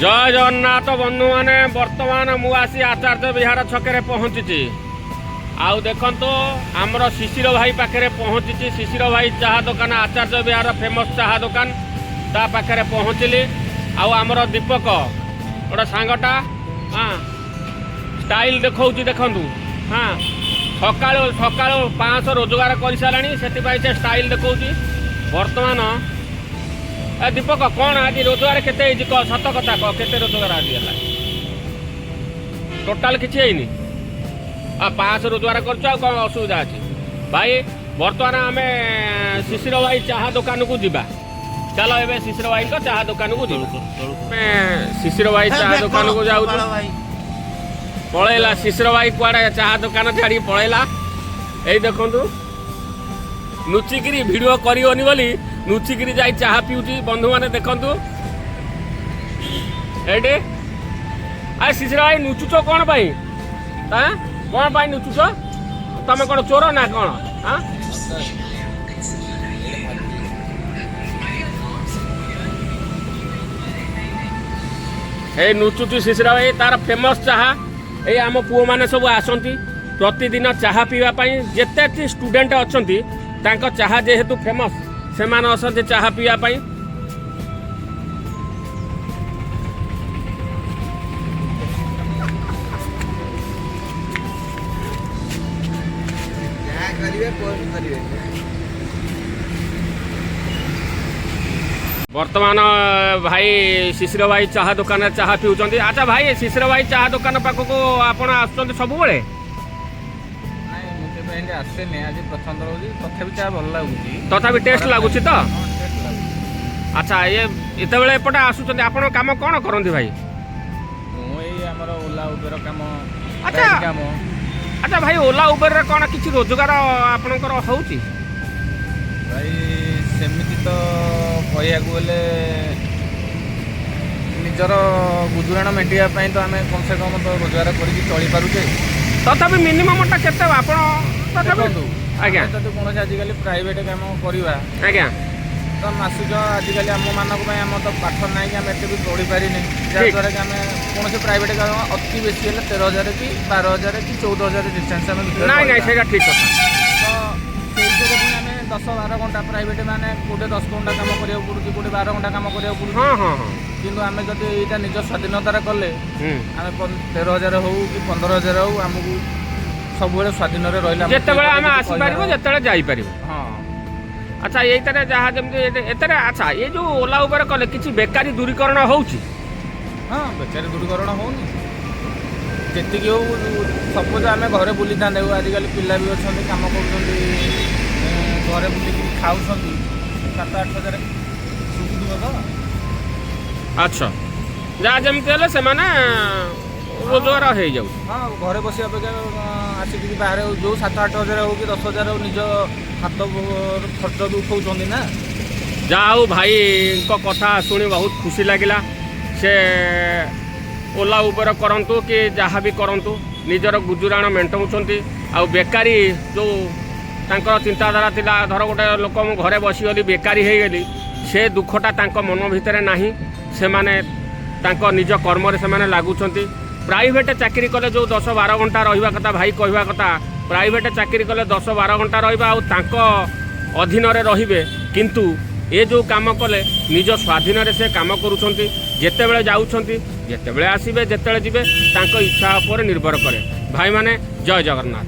ଜୟ ଜଗନ୍ନାଥ ବନ୍ଧୁମାନେ। ବର୍ତ୍ତମାନ ମୁଁ ଆସି ଆଚାର୍ଯ୍ୟ ବିହାର ଛକରେ ପହଞ୍ଚିଛି। ଆଉ ଦେଖନ୍ତୁ, ଆମର ଶିଶିର ଭାଇ ପାଖରେ ପହଞ୍ଚିଛି। ଶିଶିର ଭାଇ ଚାହା ଦୋକାନ, ଆଚାର୍ଯ୍ୟ ବିହାର ଫେମସ୍ ଚାହା ଦୋକାନ, ତା ପାଖରେ ପହଞ୍ଚିଲି। ଆଉ ଆମର ଦୀପକ ଗୋଟେ ସାଙ୍ଗଟା, ହଁ, ଷ୍ଟାଇଲ ଦେଖାଉଛି ଦେଖନ୍ତୁ। ହଁ, ସକାଳୁ ସକାଳୁ 500 ରୋଜଗାର କରିସାରିଲାଣି, ସେଥିପାଇଁ ସେ ଷ୍ଟାଇଲ ଦେଖାଉଛି ବର୍ତ୍ତମାନ। ଏ ଦୀପକ, କ'ଣ ଆଜି ରୋଜଗାର କେତେ ହେଇଛି କହ? ସତ କଥା କହ, କେତେ ରୋଜଗାର ଆଜି ହେଲା? ଟୋଟାଲ କିଛି ହେଇନି? ଆଉ 500 ରୋଜଗାର କରୁଛୁ, ଆଉ କ'ଣ ଅସୁବିଧା ଅଛି ଭାଇ? ବର୍ତ୍ତମାନ ଆମେ ଶିଶିର ଭାଇ ଚାହା ଦୋକାନକୁ ଯିବା। ଚାଲ, ଏବେ ଶିଶିର ଭାଇଙ୍କ ଚାହା ଦୋକାନକୁ ଯିବା। ଆମେ ଶିଶିର ଭାଇ ଚାହା ଦୋକାନକୁ ଯାଉଛୁ। ପଳେଇଲା ଶିଶିର ଭାଇ କୁଆଡ଼େ, ଚାହା ଦୋକାନ ଛାଡ଼ିକି ପଳେଇଲା। ଏଇ ଦେଖନ୍ତୁ, ଲୁଚିକିରି ଭିଡ଼ିଓ କରିବନି ବୋଲି ଲୁଚିକିରି ଯାଇ ଚାହା ପିଉଛି। ବନ୍ଧୁମାନେ ଦେଖନ୍ତୁ ଏଇଠି। ଆ ଶିଶିର ଭାଇ, ନୁଚୁଛ କ'ଣ ପାଇଁ? ଆଁ, କ'ଣ ପାଇଁ ନୁଚୁଛ ତମେ? କ'ଣ ଚୋର ନା କ'ଣ? ଆଁ, ଏଇ ନୁଚୁଚୁ ଶିଶିର ଭାଇ ତାର ଫେମସ୍ ଚାହା। ଏଇ ଆମ ପୁଅମାନେ ସବୁ ଆସନ୍ତି ପ୍ରତିଦିନ ଚାହା ପିଇବା ପାଇଁ। ଯେତେ ଷ୍ଟୁଡେଣ୍ଟ ଅଛନ୍ତି, ତାଙ୍କ ଚାହା ଯେହେତୁ ଫେମସ୍, ସେମାନେ ଆସନ୍ତି ଚାହା ପିଇବା ପାଇଁ। ଯାହା କରିବେ ପୋଷ୍ଟ କରିବେ। ବର୍ତ୍ତମାନ ଭାଇ ଶିଶିର ଭାଇ ଚାହା ଦୋକାନରେ ଚାହା ପିଉଛନ୍ତି। ଆଚ୍ଛା ଭାଇ, ଶିଶିର ଭାଇ ଚାହା ଦୋକାନ ପାଖକୁ ଆପଣ ଆସୁଛନ୍ତି ସବୁବେଳେ? ନାଇଁ, ମୁଁ କେବେ ଏମିତି ଆସେନି। ଆଜି ପ୍ରଥମ ଥର ହେଉଛି। ତଥାପି ଚା ଭଲ ଲାଗୁଛି। ତଥାପି ଟେଷ୍ଟ ଲାଗୁଛି ତ? ହଁ, ଟେଷ୍ଟ ଲାଗୁଛି। ଆଚ୍ଛା, ଇଏ ଯେତେବେଳେ ଏପଟେ ଆସୁଛନ୍ତି, ଆପଣ କାମ କ'ଣ କରନ୍ତି ଭାଇ? ମୁଁ ଏଇ ଆମର ଓଲା ଉବେର କାମ। ଆଚ୍ଛା। ରାଇଡ୍ କାମ। ଆଚ୍ଛା ଭାଇ, ଓଲା ଉବେରରେ କ'ଣ କିଛି ରୋଜଗାର ଆପଣଙ୍କର ହେଉଛି? ଭାଇ, ସେମିତି ତ କହିବାକୁ ଗଲେ ନିଜର ଗୁଜୁରାଣ ମେଣ୍ଟିବା ପାଇଁ ତ ଆମେ କମ୍ ସେ କମ୍ ତ ରୋଜଗାର କରିକି ଚଳିପାରୁଛେ। ତଥାପି ମିନିମମ୍ଟା କେତେ ଆପଣ ତଥାପି? ଦେଖନ୍ତୁ, ଆଜ୍ଞା। ଆମେ ଯଦି କୌଣସି ଆଜିକାଲି ପ୍ରାଇଭେଟ୍ କାମ କରିବା ତ ମାସିକ ଆଜିକାଲି ଆମମାନଙ୍କ ପାଇଁ, ଆମ ତ ପାଠ ନାହିଁ କି ଆମେ ଏତେ ବି ପଢ଼ିପାରିନି, ଯାହାଦ୍ୱାରା କି ଆମେ କୌଣସି ପ୍ରାଇଭେଟ୍ କାମ ଅତି ବେଶୀ ହେଲେ 13,000 କି 12,000 କି 14,000 ଡିଷ୍ଟାନ୍ସ ଆମେ ଭିତରେ ନାଇଁ ନାଇଁ ରହିବା। ସେଇଟା ଠିକ୍ କଥା। ତ ସେଇଥିରେ ପୁଣି ଆମେ 10-12 ଘଣ୍ଟା ପ୍ରାଇଭେଟ୍, ମାନେ କୋଉଠି 10 ଘଣ୍ଟା କାମ କରିବାକୁ ପଡ଼ୁଛି, କୋଉଠି 12 ଘଣ୍ଟା କାମ କରିବାକୁ ପଡ଼ୁଛି। ହଁ ହଁ ହଁ କିନ୍ତୁ ଆମେ ଯଦି ଏଇଟା ନିଜ ସ୍ୱାଧୀନତାରେ କଲେ, ଆମେ 13,000 ହଉ କି 15,000 ହଉ, ଆମକୁ ସବୁବେଳେ ସ୍ୱାଧୀନରେ ରହିଲେ ଆମକୁ ଯେତେବେଳେ କିଏ ଆମେ କିଛି ଆସିପାରିବୁ, କହିବାର- ଯେତେବେଳେ ଯାଇପାରିବୁ। ହଁ। ଆଚ୍ଛା, ଏଇଟାରେ ଯାହା ଯେମିତି ଏଥିରେ, ଆଚ୍ଛା, ଏଇ ଯେଉଁ ଓଲା ଉବେର କଲେ କିଛି ବେକାରୀ ଦୂରୀକରଣ ହେଉଛି? ହଁ, ବେକାରୀ ଦୂରୀକରଣ ହଉନି ଯେତିକି ହଉ। ସପୋଜ ଆମେ ଘରେ ବୁଲିଥାନ୍ତେ, ଆଜିକାଲି ପିଲା ବି ଅଛନ୍ତି, କାମ କରୁଛନ୍ତି, ଘରେ ବୁଲିକି ଖାଉଛନ୍ତି, 7-8 ହଜାର ଶୁଭୁଥିବ ତ। ଆଚ୍ଛା, ଯାହା ଯେମିତି ହେଲେ ସେମାନେ ରୋଜଗାର ହେଇଯାଉଛି। ହଁ, ଘରେ ବସିବା ଅପେକ୍ଷା ଆସିକି ବି ବାହାରେ ଯୋଉ 7-8 ହଜାର ହଉ କି 10,000 ହଉ, ନିଜ ହାତ ଖର୍ଚ୍ଚ ବି ଉଠଉଛନ୍ତି ନା। ଯାହା ହଉ, ଭାଇଙ୍କ କଥା ଶୁଣି ବହୁତ ଖୁସି ଲାଗିଲା। ସେ ଓଲା ଉବେର କରନ୍ତୁ କି ଯାହା ବି କରନ୍ତୁ, ନିଜର ଗୁଜୁରାଣ ମେଣ୍ଟାଉଛନ୍ତି। ଆଉ ବେକାରୀ ଯେଉଁ ତାଙ୍କର ଚିନ୍ତାଧାରା ଥିଲା, ଧର ଗୋଟେ ଲୋକ ମୁଁ ଘରେ ବସିଗଲି, ବେକାରୀ ହେଇଗଲି, ସେ ଦୁଃଖଟା ତାଙ୍କ ମନ ଭିତରେ ନାହିଁ। ସେମାନେ ତାଙ୍କ ନିଜ କର୍ମରେ ସେମାନେ ଲାଗୁଛନ୍ତି। ପ୍ରାଇଭେଟ୍ ଚାକିରି କଲେ ଯେଉଁ 10-12 ଘଣ୍ଟା ରହିବା କଥା, ଭାଇ କହିବା କଥା, ପ୍ରାଇଭେଟ୍ ଚାକିରି କଲେ 10-12 ଘଣ୍ଟା ରହିବା ଆଉ ତାଙ୍କ ଅଧୀନରେ ରହିବେ। କିନ୍ତୁ ଏ ଯେଉଁ କାମ କଲେ ନିଜ ସ୍ୱାଧୀନରେ ସେ କାମ କରୁଛନ୍ତି। ଯେତେବେଳେ ଯାଉଛନ୍ତି, ଯେତେବେଳେ ଆସିବେ, ଯେତେବେଳେ ଯିବେ, ତାଙ୍କ ଇଚ୍ଛା ଉପରେ ନିର୍ଭର କରେ। ଭାଇମାନେ, ଜୟ ଜଗନ୍ନାଥ।